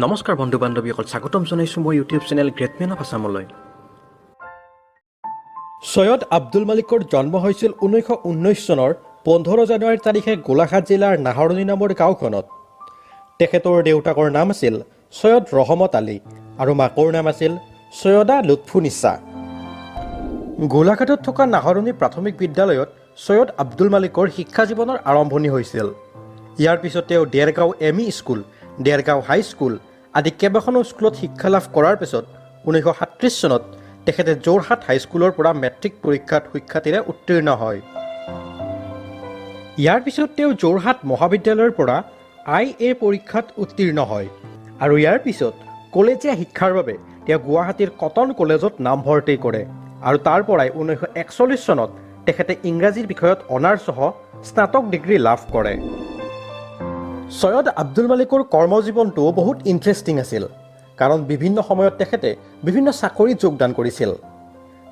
নমস্কাৰ বন্ধু বান্ধৱীসকল, স্বাগতম জনাইছোঁ মোৰ YouTube channel great man of আছামলৈ। Syed Abdul মালিকৰ জন্ম হৈছিল 1919 চনৰ 15 জানুৱাৰী তাৰিখে গোলাঘাট জিলাৰ নাহৰণি নামৰ গাঁওখনত। তেখেতৰ দেউতাকৰ নাম আছিল চৈয়দ ৰহমত আলী আৰু মাকৰ নাম আছিল চৈয়দা লুৎফুনিছা। গোলাঘাটত থকা নাহৰণি প্ৰাথমিক বিদ্যালয়ত চৈয়দ আব্দুল মালিকৰ শিক্ষা জীৱনৰ আৰম্ভণি হৈছিল। ইয়াৰ পিছত তেওঁ Dergaon M E school, Dergaon high school আদি কেইবাখনো স্কুলত শিক্ষা লাভ কৰাৰ পিছত 1937 চনত তেখেতে যোৰহাট হাইস্কুলৰ পৰা মেট্ৰিক পৰীক্ষাত সুখ্যাতিৰে উত্তীৰ্ণ হয়। ইয়াৰ পিছত তেওঁ যোৰহাট মহাবিদ্যালয়ৰ পৰা I A পৰীক্ষাত উত্তীৰ্ণ হয় আৰু ইয়াৰ পিছত কলেজীয়া শিক্ষাৰ বাবে তেওঁ গুৱাহাটীৰ কটন কলেজত নামভৰ্তি কৰে আৰু তাৰ পৰাই 1941 চনত তেখেতে ইংৰাজীৰ বিষয়ত অনাৰ্ছসহ স্নাতক ডিগ্ৰী লাভ কৰে। চৈয়দ আব্দুল মালিকৰ কৰ্মজীৱনটো বহুত ইণ্টাৰেষ্টিং আছিল, কাৰণ বিভিন্ন সময়ত তেখেতে বিভিন্ন চাকৰিত যোগদান কৰিছিল।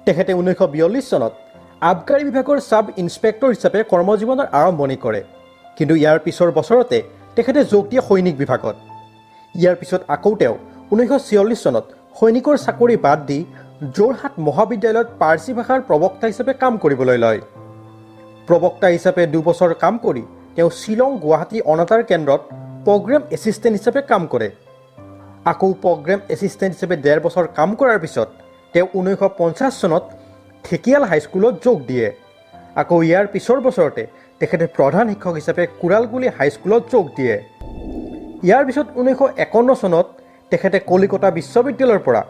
তেখেতে 1942 চনত আবকাৰী বিভাগৰ ছাব ইন্সপেক্টৰ হিচাপে কৰ্মজীৱনৰ আৰম্ভণি কৰে। কিন্তু ইয়াৰ পিছৰ বছৰতে তেখেতে যোগ দিয়ে সৈনিক বিভাগত। ইয়াৰ পিছত আকৌ তেওঁ 1946 চনত সৈনিকৰ চাকৰি বাদ দি যোৰহাট মহাবিদ্যালয়ত পাৰ্চী ভাষাৰ প্ৰবক্তা হিচাপে কাম কৰিবলৈ লয়। প্ৰবক্তা হিচাপে 2 বছৰ কাম কৰি তেওঁ শ্বিলং গুৱাহাটী অনাতাঁৰ কেন্দ্ৰত প্ৰগ্ৰেম এছিষ্টেণ্ট হিচাপে কাম কৰে। আকৌ প্ৰগ্ৰেম এছিষ্টেণ্ট হিচাপে ডেৰ বছৰ কাম কৰাৰ পিছত তেওঁ 1950 চনত ঢেকিয়াল হাইস্কুলত যোগ দিয়ে। আকৌ ইয়াৰ পিছৰ বছৰতে তেখেতে প্ৰধান শিক্ষক হিচাপে কোৰালগুলি হাইস্কুলত যোগ দিয়ে। ইয়াৰ পিছত 1951 চনত তেখেতে কলিকতা বিশ্ববিদ্যালয়ৰ পৰা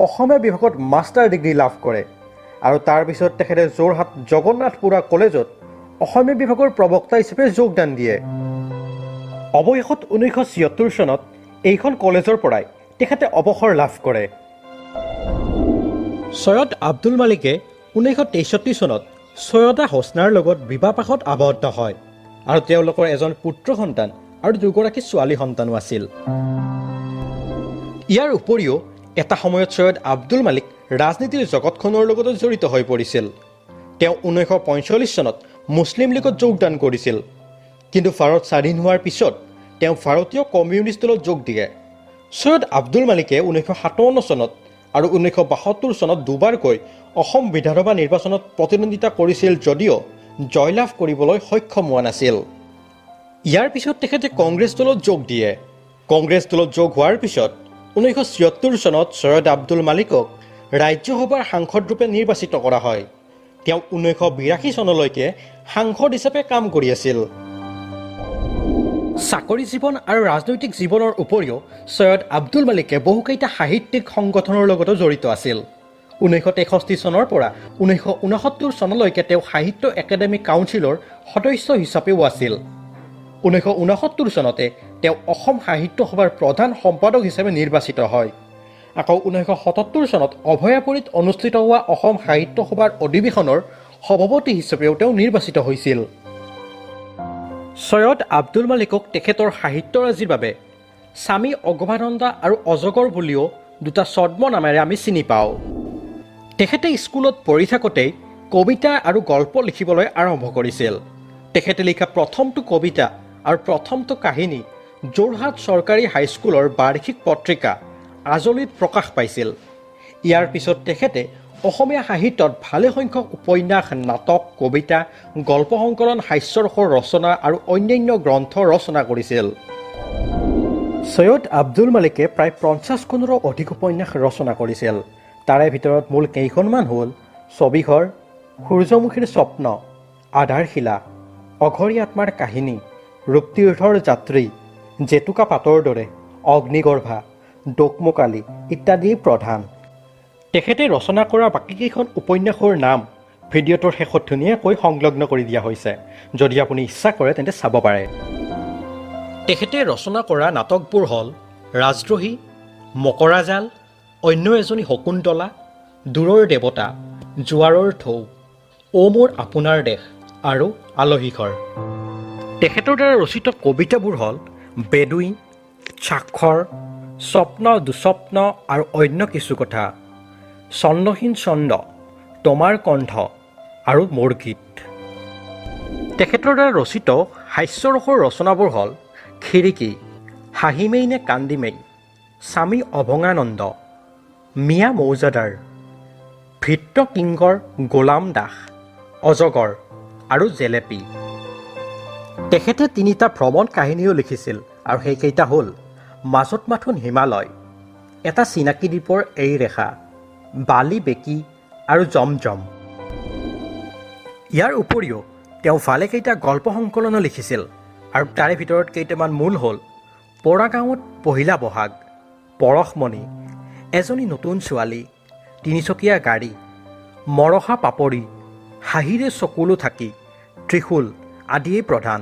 অসমীয়া বিভাগত মাষ্টাৰ ডিগ্ৰী লাভ কৰে আৰু তাৰপিছত তেখেতে যোৰহাট জগন্নাথপুৰা কলেজত অসমীয়া বিভাগৰ প্ৰবক্তা হিচাপে যোগদান দিয়ে। অৱশেষত 1976 চনত এইখন কলেজৰ পৰাই তেখেতে অৱসৰ লাভ কৰে। চৈয়দ আব্দুল মালিকে 1963 চনত চৈয়দা হোছনাৰ লগত বিবাহপাশত আবদ্ধ হয় আৰু তেওঁলোকৰ এজন পুত্ৰ সন্তান আৰু দুগৰাকী ছোৱালী সন্তানো আছিল। ইয়াৰ উপৰিও এটা সময়ত চৈয়দ আব্দুল মালিক ৰাজনীতিৰ জগতখনৰ লগতো জড়িত হৈ পৰিছিল। তেওঁ 1945 চনত মুছলিম লীগত যোগদান কৰিছিল। কিন্তু ভাৰত স্বাধীন হোৱাৰ পিছত তেওঁ ভাৰতীয় কমিউনিষ্ট দলত যোগ দিয়ে। চৈয়দ আব্দুল মালিকে 1957 চনত আৰু 1972 চনত দুবাৰকৈ অসম বিধানসভা নিৰ্বাচনত প্ৰতিদ্বন্দ্বিতা কৰিছিল যদিও জয়লাভ কৰিবলৈ সক্ষম হোৱা নাছিল। ইয়াৰ পিছত তেখেতে কংগ্ৰেছ দলত যোগ দিয়ে। কংগ্ৰেছ দলত যোগ হোৱাৰ পিছত 1976 চনত চৈয়দ আব্দুল মালিকক ৰাজ্যসভাৰ সাংসদৰূপে নিৰ্বাচিত কৰা হয়। তেওঁ 1982 চনলৈকে সাংসদ হিচাপে কাম কৰি আছিল। চাকৰি জীৱন আৰু ৰাজনৈতিক জীৱনৰ উপৰিও চৈয়দ আব্দুল মালিকে বহুকেইটা সাহিত্যিক সংগঠনৰ লগতো জড়িত আছিল। 1963 চনৰ পৰা 1969 চনলৈকে তেওঁ সাহিত্য একাডেমী কাউন্সিলৰ সদস্য হিচাপেও আছিল। 1969 চনতে তেওঁ অসম সাহিত্য সভাৰ প্ৰধান সম্পাদক হিচাপে নিৰ্বাচিত হয়। আকৌ 1977 চনত অভয়াপুৰীত অনুষ্ঠিত হোৱা অসম সাহিত্য সভাৰ অধিৱেশনৰ সভাপতি হিচাপেও তেওঁ নিৰ্বাচিত হৈছিল। চৈয়দ আব্দুল মালিকক তেখেতৰ সাহিত্যৰাজিৰ বাবে স্বামী অঘবানন্দা আৰু অজগৰ বুলিও দুটা ছদ্ম নামেৰে আমি চিনি পাওঁ। তেখেতে স্কুলত পঢ়ি থাকোঁতেই কবিতা আৰু গল্প লিখিবলৈ আৰম্ভ কৰিছিল। তেখেতে লিখা প্ৰথমটো কবিতা আৰু প্ৰথমটো কাহিনী যোৰহাট চৰকাৰী হাইস্কুলৰ বাৰ্ষিক পত্ৰিকা আজলিত প্ৰকাশ পাইছিল। ইয়াৰ পিছত তেখেতে অসমীয়া সাহিত্যত ভালেসংখ্যক উপন্যাস, নাটক, কবিতা, গল্প সংকলন, হাস্যৰসৰ ৰচনা আৰু অন্যান্য গ্ৰন্থ ৰচনা কৰিছিল। চৈয়দ আব্দুল মালিকে প্ৰায় 50খনৰো অধিক উপন্যাস ৰচনা কৰিছিল। তাৰে ভিতৰত মূল কেইখনমান হ'ল ছবিঘৰ, সূৰ্যমুখীৰ স্বপ্ন, আধাৰশিলা, অঘৰী আত্মাৰ কাহিনী, ৰূপতীৰ্থৰ যাত্ৰী, জেতুকা পাতৰ দৰে, অগ্নিগৰ্ভা, দোকমোকালি ইত্যাদি প্ৰধান। তেখেতে ৰচনা কৰা বাকীকেইখন উপন্যাসৰ নাম ভিডিঅ'টোৰ শেষত ধুনীয়াকৈ সংলগ্ন কৰি দিয়া হৈছে। যদি আপুনি ইচ্ছা কৰে, তেন্তে চাব পাৰে। তেখেতে ৰচনা কৰা নাটকবোৰ হ'ল ৰাজদ্ৰোহী, মকৰাজাল, অন্য এজনী শকুন্তলা, দূৰৰ দেৱতা, জোৱাৰৰ ঢৌ, অ' মোৰ আপোনাৰ দেশ আৰু আলহী ঘৰ। তেখেতৰ দ্বাৰা ৰচিত কবিতাবোৰ হ'ল বেদুইন, স্বাক্ষৰ, স্বপ্ন দুস্বপ্ন আৰু অন্য কিছু কথা, ছন্দহীন ছন্দ, তোমাৰ কণ্ঠ আৰু মোৰ গীত। তেখেতৰ দ্বাৰা ৰচিত হাস্যৰসৰ ৰচনাবোৰ হ'ল খিৰিকী, হাঁহিমেই নে কান্দিমেই। স্বামী অভঙানন্দ, মিয়া মৌজাদাৰ, ভৃত্য কিংকৰ গোলাম দাস, অজগৰ আৰু জেলেপী। তেখেতে তিনিটা ভ্ৰমণ কাহিনীও লিখিছিল আৰু সেইকেইটা হ'ল মাজত মাথোন হিমালয়, এটা চিনাকি দ্বীপৰ এই ৰেখা, বালি বেকী আৰু জমজম। ইয়াৰ উপৰিও তেওঁ ভালেকেইটা গল্প সংকলনো লিখিছিল আৰু তাৰে ভিতৰত কেইটামান মূল হ'ল পৰাগাঁৱত পহিলা বহাগ, পৰশমণি, এজনী নতুন ছোৱালী, তিনিচকীয়া গাড়ী, মৰহা পাপৰি, হাঁহিৰে চকুলো থাকি, ত্ৰিশূল আদিয়েই প্ৰধান।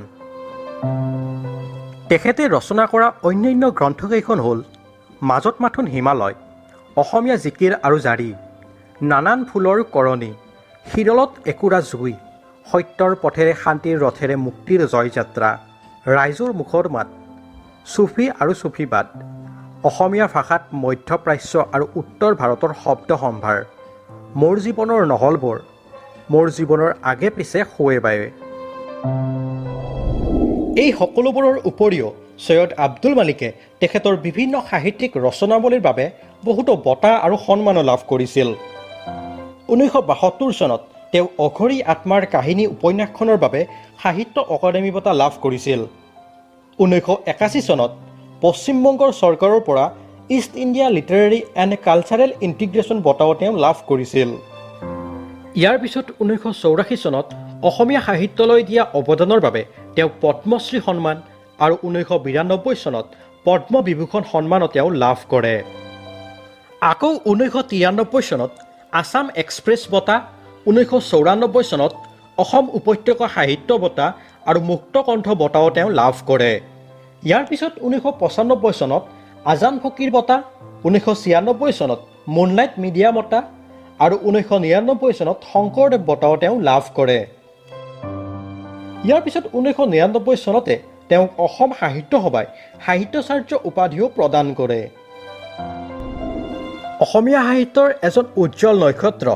তেখেতে ৰচনা কৰা অন্যান্য গ্ৰন্থকেইখন হ'ল মাজত মাথোন হিমালয়, অসমীয়া জিকিৰ আৰু জাৰি, নানান ফুলৰ কৰণি, শিৰলত একুৰা জুই, সত্যৰ পথেৰে শান্তিৰ ৰথেৰে মুক্তিৰ জয়যাত্ৰা, ৰাইজৰ মুখৰ মাত, চুফী আৰু চুফীবাদ, অসমীয়া ভাষাত মধ্যপ্ৰাচ্য আৰু উত্তৰ ভাৰতৰ শব্দ সম্ভাৰ, মোৰ জীৱনৰ নহলবোৰ, মোৰ জীৱনৰ আগে পিছে সোঁৱে বায়ে। এই সকলোবোৰৰ উপৰিও চৈয়দ আব্দুল মালিকে তেখেতৰ বিভিন্ন সাহিত্যিক ৰচনাৱলীৰ বাবে বহুতো বঁটা আৰু সন্মানো লাভ কৰিছিল। 1972 চনত তেওঁ অঘৰী আত্মাৰ কাহিনী উপন্যাসখনৰ বাবে সাহিত্য অকাডেমী বঁটা লাভ কৰিছিল। 1981 চনত পশ্চিমবংগৰ চৰকাৰৰ পৰা East India literary and cultural integration বঁটাও তেওঁ লাভ কৰিছিল। ইয়াৰ পিছত 1984 চনত অসমীয়া সাহিত্যলৈ দিয়া অৱদানৰ বাবে তেওঁক পদ্মশ্ৰী সন্মান আৰু 1992 চনত পদ্মবিভূষণ সন্মানো তেওঁ লাভ কৰে। আকৌ 1993 চনত আছাম এক্সপ্ৰেছ বঁটা, 1994 চনত অসম উপত্যকা সাহিত্য বঁটা আৰু মুক্তকণ্ঠ বঁটাও তেওঁ লাভ কৰে। ইয়াৰ পিছত 1995 চনত আজান ফকীৰ বঁটা, 1996 চনত মুনলাইট মিডিয়া বঁটা আৰু 1999 চনত শংকৰদেৱ বঁটাও তেওঁ লাভ কৰে। ইয়াৰ পিছত 1999 চনতে তেওঁক অসম সাহিত্য সভাই সাহিত্যাচাৰ্য উপাধিও প্ৰদান কৰে। অসমীয়া সাহিত্যৰ এজন উজ্জ্বল নক্ষত্ৰ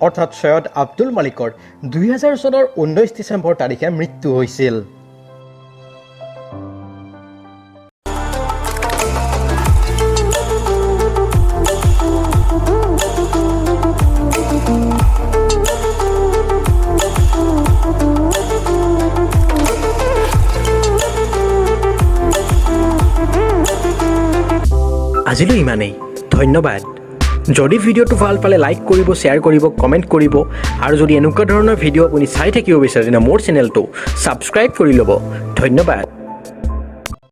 অৰ্থাৎ চৈয়দ আব্দুল মালিকৰ 2000 চনৰ 19 ডিচেম্বৰ তাৰিখে মৃত্যু হৈছিল। আজিলৈ ইমানেই, ধন্যবাদ। যদি ভিডিঅ'টো ভাল পালে লাইক কৰিব, শ্বেয়াৰ কৰিব, কমেণ্ট কৰিব আৰু যদি এনেকুৱা ধৰণৰ ভিডিঅ' আপুনি চাই থাকিব বিচাৰে তেনে মোৰ চেনেলটো ছাবস্ক্ৰাইব কৰি ল'ব। ধন্যবাদ।